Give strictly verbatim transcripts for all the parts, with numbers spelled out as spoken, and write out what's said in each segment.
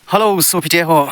Hello, sopite ho.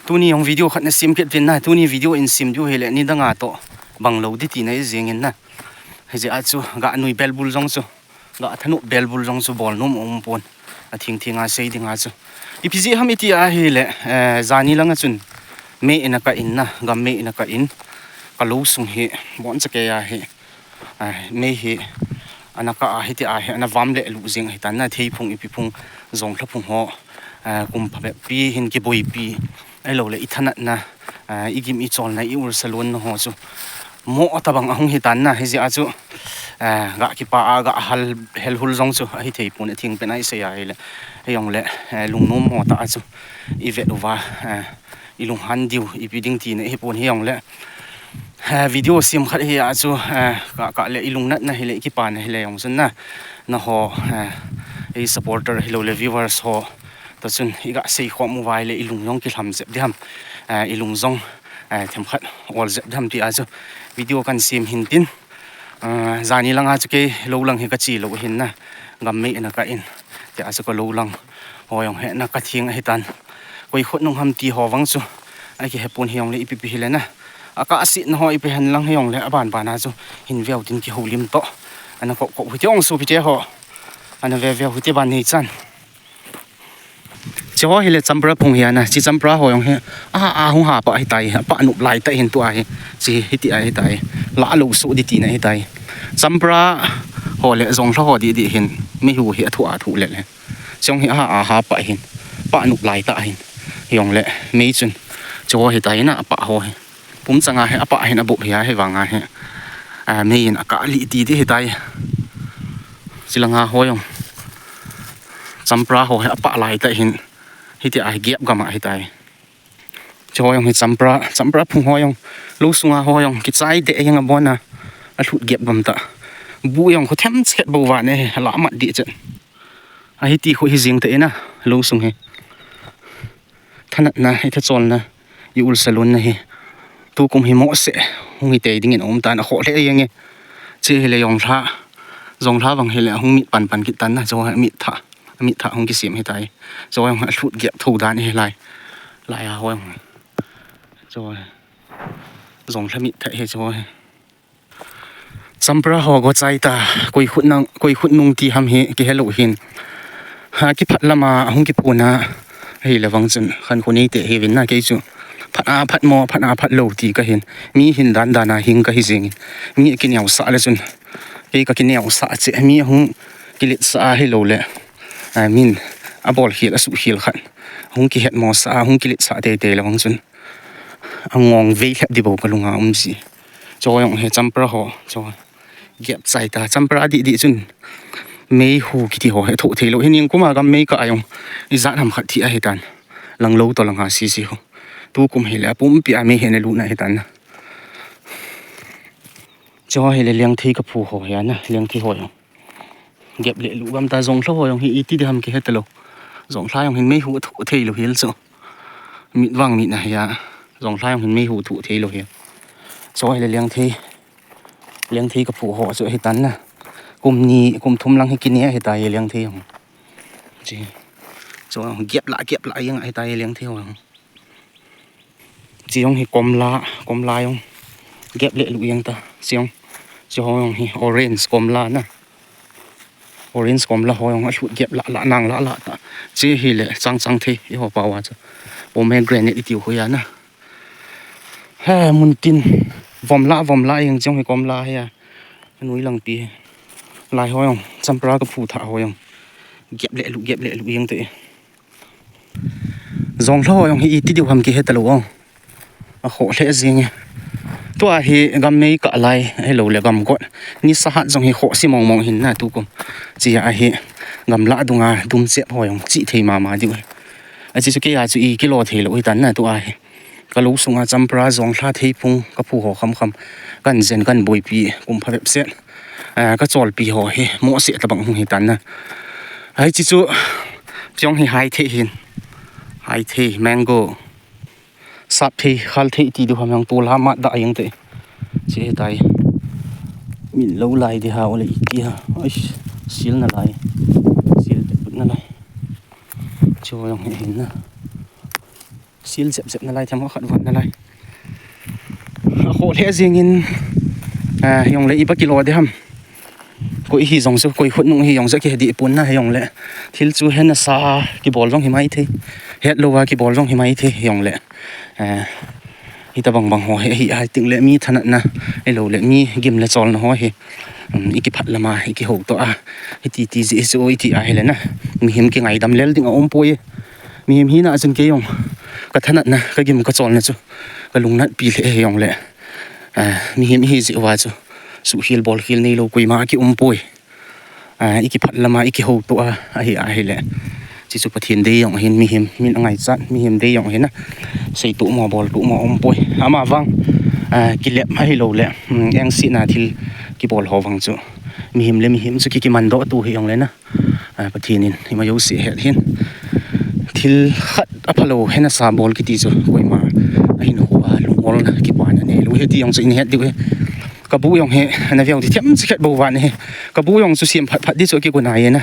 Tuni jong video khat na sem kit tin na, tuni video in sem diu hile, nidang a toh bang lou di tina ijing in na. Hijeh a chu, ga nui belbul jong chu, ga thanop belbul jong chu bol nom um pon. Athing thing a sei ding a chu. Ipi jeh ham iti ahile, eh, jani lang a chun mei in akah in na, gam mei in akah in, ka lou sung hi, boncha kei ahi. Ah, mei hi, ana kah a hiti a hi, ana vam le lu jing ahi tan na, thei phung ipi phung, jong thla phung ho, ah, kum phabep pi hin kiboipi, ahilou le i thanat na, ah, i gim i chol na, i ul salon na ho chu, mo tabang ahung hi tan na, hijeh a chu, ah, ga kipa a, ga hal, hel hul jong chu, ahi thei pon athing pen a i sei ahile, hijong le, eh, lungnom mo ta a chu, i vet uva, eh, i lunghan diu, ipi ding tina hi pon hijong le, eh, video sem khat hi a chu, eh, ka, ka le i lungnat na hile, i kipa na hile jong chun na, na ho, eh, i supporter hilou le viewers ho, ta chun i ga sei khom uva hile, i lung jong kilham jep di ham, eh, i lung jong, eh, themkhat ol jep di ham ti a chu, video kan sem hin tin, eh, jani lang a chu kei lou lang hi ka chi lou hin na, gam mei in akah in, ti a chu ka lou lang, ho jong hi na ka thing ahi tan, koi khut nung ham ti ho vang chu, akihe pon hijong le ipi pi hile na. Akah a sit na ho ipi hen lang hijong le, aban ban a chu, hin veu tin kihoulim toh. Ana kop kop hiti ong sopite ho. Ana ve veu hiti ban nei chan. Chi ho hile champra phung hi ana, chi champra ho jong hi. A, ahung ha pa hi tai, pa nop lai ta hin tua hi. Chi hiti ahi tai. La lou su di tina hi tai. Champra ho le jong thla ho di di hin. Mei hu hi athu athu le le. Chong hi a, aha pa hin, pa nop lai ta hin. Hijong le, mei chun. Chu hi tai na, pa ho hi. Pum chang a hi, apa hin, abup hi a, hi vang a hi. A, mei in akah li ti ti hi tai. Chi lang a ho jong. Champra ho hi, apa lai ta hin. Hiti a hi, giap gam a hi tai. Chu ho jong hi champra, champra phung ho jong, lou sunga ho jong, kichai de jeng abon a, alhut gep bam ta. Bu jong khu themchet bou va ne, ala mat di chet. Ahi ti khu hi jing ta ina, lou sung hi. Thanat na, i thachol na, i ul salon na hi. Tukum hi mo se, hung hi te ding in um tan, akhoh le jeng e. Chi hi le jong thla, jong thla vang hi le, hung mit pan pan kit tan na, jo mit tha. Amit tha hung kisem hi tai. Choi hung a lhut gep tho dan hi lai. Lai a hoi hung. Choi. Jong lha mit tha hi choi. Champra ho go chai ta. Koi khut nang, koi khut nung ti ham hi kihe lou hin. Ha kiphat lama hung kipuna. Hi le vang chun khan khu nei te hi vin na kei chu. Phat a phat mo, phat a phat lou ti ka hin. Mi hin dan dan a hing ka hi jing. Mi kineo sa le chun. Kei ka kineo sa che. Mi hung kilet sa a hi lou le. A min, a bol khel, a suh khel khat. Hung kihet mo sa, hung kilet sa tei tei le vang chun. A ngong vei lhep di bou ka lunga um ji. Choi jong hi champra ho, choi. Gep chai ta, champra di di chun. Mei hu kiti ho, he tho thei lou. Hi ning kuma gam mei ka a jong. I jat ham khat thi a hi tan. Lang lou to lang a si si ho. Tukum hi le, a pumpi a mei hi ne lu na hi tan na. Choi hi le liang thei ka phu ho hi a na, liang thei ho jong. Gep le lu gam ta jong lha ho jong hi iti di ham kihe ta lou. Jong lha jong hin mei hu thu thei lou hel chu. Mit vang mit na hi a. Jong lha jong hin mei hu thu thei lou hel. Choi le liang thei. Liang thei ka phu ho chu hi tan na. Kum ni, kum thum lang hi kine hi ta hi liang thei jong. Chi. Choi gep la, gep la jeng hi ta hi liang thei ho jong. Chi jong hi komla, komla jong. Gep le lu jeng ta. Chi jong. Chi ho jong hi orange komla na. Orange komla ho jong a lhut gep la la nang la la ta. Chi hi le chang chang thei i ho pa wa chu. Pomegranate i tiu ho ya na. He mun tin vom la, vom la jeng chi jong hi komla hi a. Nui lang pi. Lai ho jong, champra ka phu tha ho jong. Gep le lu, gep le lu jeng te. Jong lha ho jong hi iti diu ham kihe ta lou ong. A kho lheh jing e. Tua hi gam mei ka lai, hi lou le gam got. Ni sahat jong hi kho si mong mong hin na tukum. Chi a hi gam la dunga dum chep ho jong chi thei mama diu. A chi chu kei a chu i kilo thei lou hi tan na tua hi. Ka lou sunga champra jong lha thei phung ka phu ho kham kham. Kan jen kan boipi kum pha vep set. A, ka cholpi ho hi mo se ta bang hung hi tan na. Hai chi chu, chi jong hi hai thei hin. Hai thei, mango. Sap thei, khal thei ti diu ham jong tu la mat da jeng te. Chi hi tai. Min lou lai di ha, ole i ti ha. Ai, sil na lai. Sil te put na lai. Chi Jong hi hin na. Sil jep jep nalai, them ho khat vat nalai. Akhoh lheh jingin, ah, jongle iba kilo de ham. Koi hi jong chu, koi khut nung hi jong chu kihe dih pon na, hijongle thil chu hena sa kibol jong hi mai thei, het louva kibol jong hi mai thei, hijongle, eh, hita bang bang ho hi, hi a hi teng le mi thanatna, ahilou le mi gim le cholna ho hi, um, i kiphat lama i kihoutoh a, hiti ti jeh hi chu iti ahile na, mihem kingaidam lel ding a um poi. Mihem hina a chun kei jong ka thanatna, ka gim ka cholna chu ka lungnatpi lheh, hijongle, eh, mihem ihi jeh uva chu suhkhel bolkhel neilou koima a ki um poi. Ah, i kiphat lama i kihoutoh a, ahi ahile, chi chu Pathen dei jong ahin, mihem min angaichat, mihem dei jong ahin a, seitoh mo, boltoh mo um poi. Ama vang, ah, kilep ahilou le, um, engsetna thil kibol ho vang chu mihem le mihem chu ki, kimandoh tu hijongle na, ah, Pathen in ima jouse het hin. Thil khat aphalou hena sa bol kiti chu koima ahinkho a lungolna, kipana neilou hi ti jong chu in het diu hi. Ka bu jong hi, na veu ti them chi khat bou vat hi. Ka bu jong chu sem phat phat di chu kigon a hi na.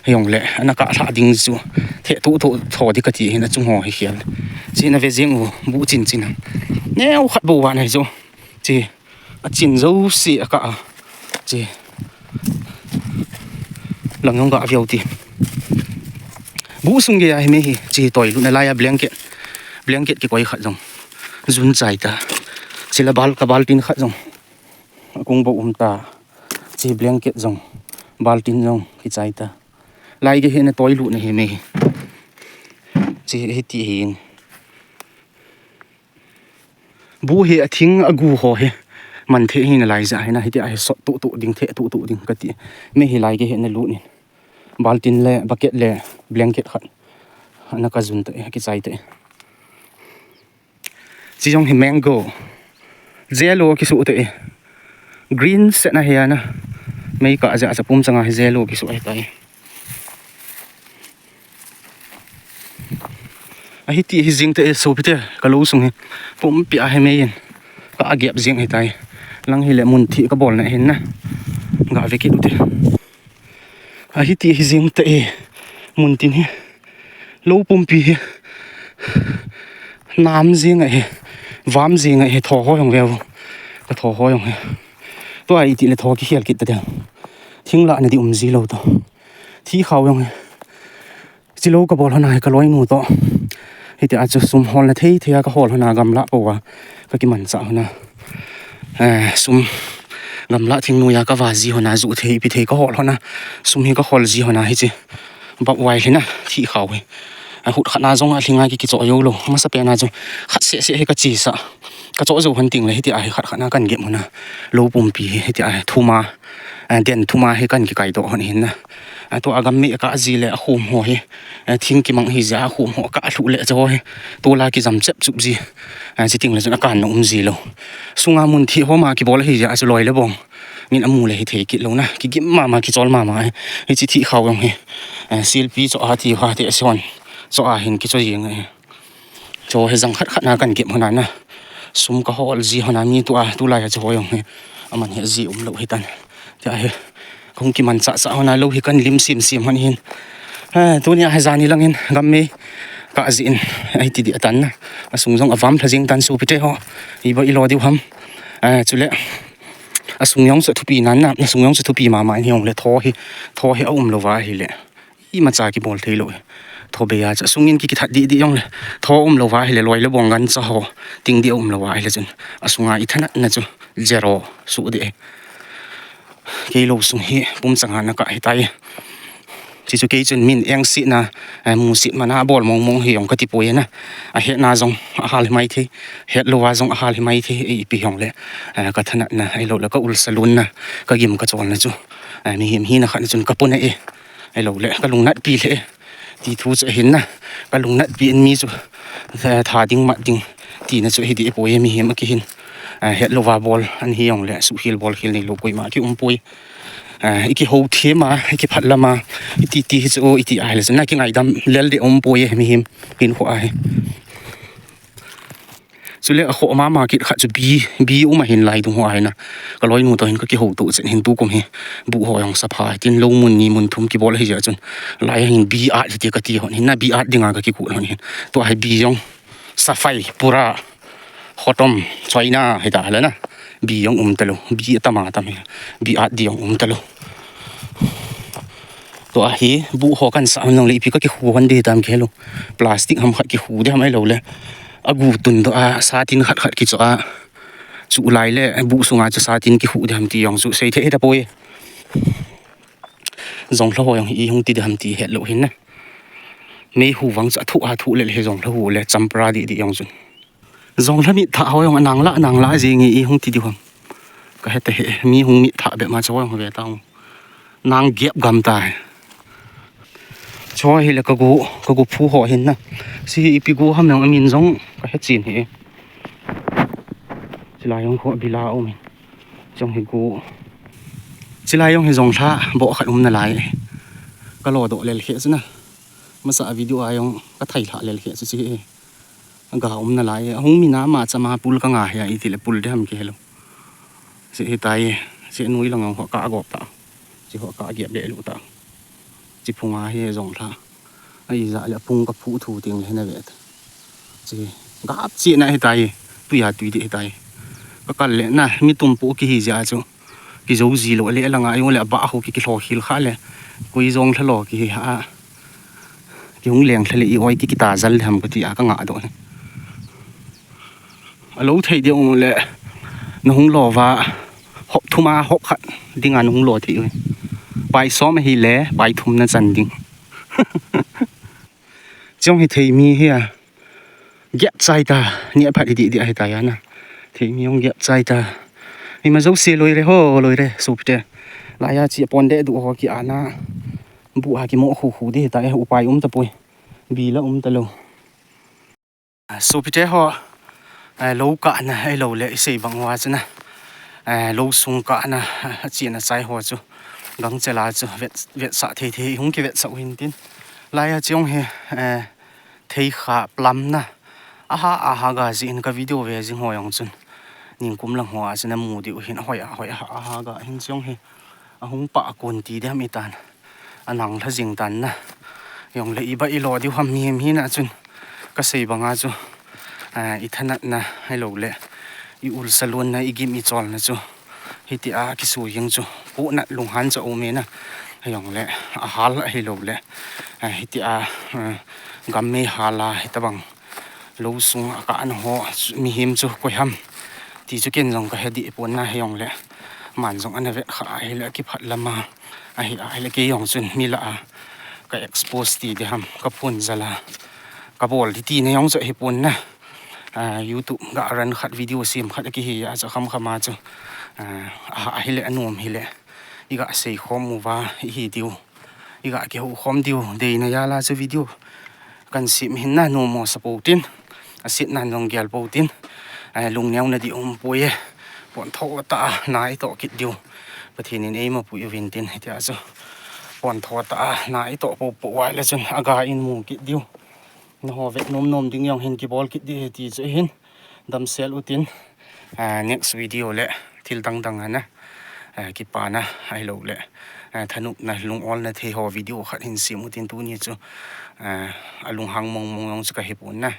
Hijongle, ana kah lhah ding chu, theh tuh tuh tho di kati hin, achung ho hi khel. Chi na ve jing u, bu chin chin a. Neo khat bou vat hi chu. Chi, achin jouse akah a. Chi. Lang jong ga veu ti. Bu sung gei a hi me hi, chi toilut nalai a blanket. Blanket kikoi khat jong jun chai ta. Chule bal, ka baltin khat jong akung bou um ta. Chi blanket jong, baltin jong kichai ta. Lai gei hi na toilutna hi me hi. Chi hiti hin. Bu hi athing agu ho hi man thei hi nalai jeh hin a, hiti a hi sot tuh tuh ding, theh tuh tuh ding kati. Me hi lai gei hi na lut in. Baltin le bucket le blanket khat ana ka jun ta, kichai ta. Chi jong hi mango. Yellow kisuh ta e. Green set na hi ana. Mei kah jeh a chu pum changa hi yellow kisuh ahi tai. Ahiti hi jing ta e, sopite, ka lou sung hi. Pumpi a hi mei in ka agep jing ahi tai. Lang hile mun thih ka bolna hin na. Ga ve kit ute. Ahiti hi jing ta e, mun tin hi. Lou pumpi hi. Nam jing ahi, vam jing ahi, tho ho jong veu. Ka tho ho jong hi. Tua iti le tho kikhel kit ta ding. Thing lahna di um ji lou to. Thi khao jong hi. Chilou ka bol hon a hi ka loinu to. Hiti a chu sum holna thei thei a ka hol hon a gamlah pou a ka kimanchah hon a. Eh, sum gamlah thing noiya ka va ji hon a, ju thei pi thei ka hol hon a. Sum hi ka hol ji hon a hiche. Bap vai lhina thi khao hi. A hut khat na jong a lhinga ki kichoh jou lou. Masa pen a chu khat seh seh hi ka chesa. Ka choh jou hon ting le hiti a hi khat khat na kan gep hon a. Lou pumpi hi hiti a hi thuma. Eh, den thuma hi kan kikai doh hon hin na. Eh, tua gam mi ka ji le a khum ho hi. Eh, thing kimang hi ja a khum ho ka lhu le cho hi. Tula kijam chep chup ji. Eh, chiting le chun a kan na um ji lou. Sunga mun thi ho ma kibol hi ja chu loi le bong. Min amu le hi thei kit lou na. Kigim mama, kichol mama hi. Hiche thi khao jong hi. Eh, silpi cho a thi ha te son. Cho a hin kicho jing hi. Cho hi jang khat khat na kan gep hon a na. Sum ka hol ji hon a mi tua, tulai a cho ho jong hi. Aman hi ji um lou hi tan. Tia hi. Kong kimanchah chah hon a lou hi kan lim sim sim hon hin. Eh, tunia hi jani langin gam mi ka ji in. Ahi ti di atan na. Asung jong avam lha jing tan sopite ho. Iba ilo diu ham. Eh, chule. Asung jong chu thupi nan na. Asung jong chu thupi mama in hijongle tho hi. Tho hi a um lou va hile. Imacha kibol thei lou hi. Tho bei a chu asung in ki kithat di di jongle. Tho um lou va hile loi le bong gancha ho. Ting di um lou va hile chun. Asunga i thanatna chu. Zero. Su di. Kei lou sung hi pum changa na ka hi tai. Chi chu kei chun min engsetna, eh, musit mana bol mong mong hi jong ka ti poi na. A hetna jong a hal hi mai thei. Het louva jong a hal hi mai thei. Ei pi jongle. Eh, ka thanatna, ahilou le ka ulsa lunna. Ka gim ka cholna chu. Eh, mihem hina khat na chun ka puna e. Ahilou le ka lungnatpi lheh e. Ti thu chu ahin na. Ka lungnatpi in mi chu. Eh, tha ding mat ding. Tina chu hi di poi mihem a kihin. Eh, het louva bol. An hi jongle. Suhkhel bolkhel neilou koima ki um poi. Ah, i kihou them a, i kiphat lam a, i ti ti hi chu, i ti ahile chu, na kingaidam lel di um poi e, mihem hinkho a hi. Chule akhoh mama kit khat chu bi, bi um ahin lai dung ho ahina. Ka loinu toh hin ka kihouto chen hin tukum hi buh ho jong sapha hitin lou mun ni mun thum kibol ahi jeh chun. Lai a hin bi at hiti kati hon hin na, bi at dinga ka kikut hon hin. Tua hi bi jong safai pura khotom choina hita le na. Bi jong um talou, bi atam atam hi. Bi at di jong um talou. Tua hi buh ho kan sah hon jongle ipi ka kikhu hon di tam kihelou. Plastic ham khat kikhu di ham ahilou le. Agu tun doh a satin khat khat kichoh a. Chu lai le buh sunga chu satin kikhu di ham ti jong chu seithei tapoi. Jonglha ho jong hi ihung ti di ham ti hetlou hin na. Meihu vang chu athu athu le le hi jonglha ho le champra di di jong chun. Jonglha mitthah ho jong anang la, anang la jing e, ihung ti di ham. Ka heta he, mi hung mitthah bep ma chu jong ve tang. Nang gep gam ta he. Chu hile ka gu, ka gu phu ho hin na. Si hi ipi gu ham jong amin jong ka he chin hi. Chilai jong khu bila um in. Jong hi gu. Chilai jong hi jonglha boh khat um nalai. Ka lo doh lel khe chu na. Masa a video a jong ka thai lha lel khe chu chi hi. Ga um nalai. Ahung mi na ma chama pul ka nga hi a iti le pul di ham kihelou. Chi hitai. Chi nui lang jong ho ka gop ta. Chi ho ka gep le lu ta. Chi phunga hi jonglha. Ahi ja le phung ka phu thu ting le na ve ta. Chi gap chi na hitai. Tui a tui di hitai. Ka kal le na mi tum pu kihi ja chu. Kijou ji lou le langa jong le ba ho ki kilho khil kha le. Koi jonglha lo kihi ha. Kihung leng lha le i oi ki kita jal le ham kati a ka nga doh le. Alou thei di ung le. Na hung lo va. Hop thum a hop khat. Dinga na hung lo thei ui. Pai som hi le, pai thum na chan ding. Chong hi thei mi hi a. Gep chai ta. Ni a phat di di hi ta ya na. Thei mi jong gep chai ta. Ima jo se loi re ho, loi re. Sopite. La ya chi pon de du ho ki ana. Bu ha ki mo khu khu di hi ta e. Upai um tapoi. Bi la um talou. Sopite ho, eh, lou kahna, ahilou le, i sei bang uva chu na. Eh, lou sung kahna, eh, achena chai ho chu. Gangchela chu, vet, vetsah thei thei, hung kivetsah u hin tin. Lai a chong hi, eh, theikha plam na. Aha, aha ga ji in ka video ve jing ho jong chun. Ningkum lang ho a chu na mu diu hin, hoi a, hoi a, aha ga hin chong hi. Ahung pah a kon ti di ham i tan. Anang lha jing tan na. Jong le i ba i lo diu ham mi, mi na chun. Ka sei banga chu. Ah, i thanat na, ahilou le. I ulsa lon na, i gim i chol na chu. Hiti a kisu jing chu. Pu nat lunghan chu um e na. Jong le, ahal ahilou le. Ah, hiti a, ah, gam mei hal a, hita bang. Lou sung a kahna ho, mihem chu koi ham. Ti chu ken jong ka he di pon na he jong le. Man jong ana vet kha a hile kiphat lama. Ahi a hile kei jong chun mi lah a. Ka expose ti di ham. Ka phun jal a. Ka bol di ti na jong chu hi pon na. Ah, YouTube ga ran khat video sem khat a kihi a chu kham kham a chu. Ah, a, ahile anom hile. I ga sei khom uva, i hi diu. I ga kihou khom diu, deina jal a chu video. Kan sem hin na nom mo sa pou tin. Aset nan jong gel pou tin. Eh, lungneo na di um poi e. Pon tho ta a, na i toh kit diu. Pathen in eima pui uvin tin, hitia chu. Pon tho ta a, na i toh pou pou uva le chun, aga in mu kit diu. Naho vet nom nom ding jong hin kibol kit di hi ti chu hin. Damsel u tin. Ah, next video le thil dang dang ana. Ah, kipana ahilou le. Ah, thanopna lung olna thei ho video khat hin sem u tin tuni chu. Ah, alunghang mong mong jong chu ka hi pon na.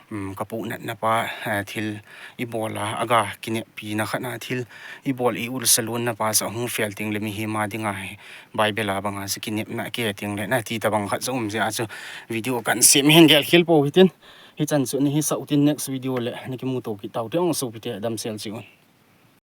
Um, ka pu natna pa, ah, thil i bol a, aga kineppi na khat na thil i bol i ulsa lon na pa chu ahung fel ting le mihem a dinga hi Bible a banga chu kinepna kei ting le na ti tabang khat chu um jeh a chu video kan sem hin gel khel pou hi tin. Hichan chu ni hi sau tin next video le na kimu to kit tau te ong sopite damsel chi un.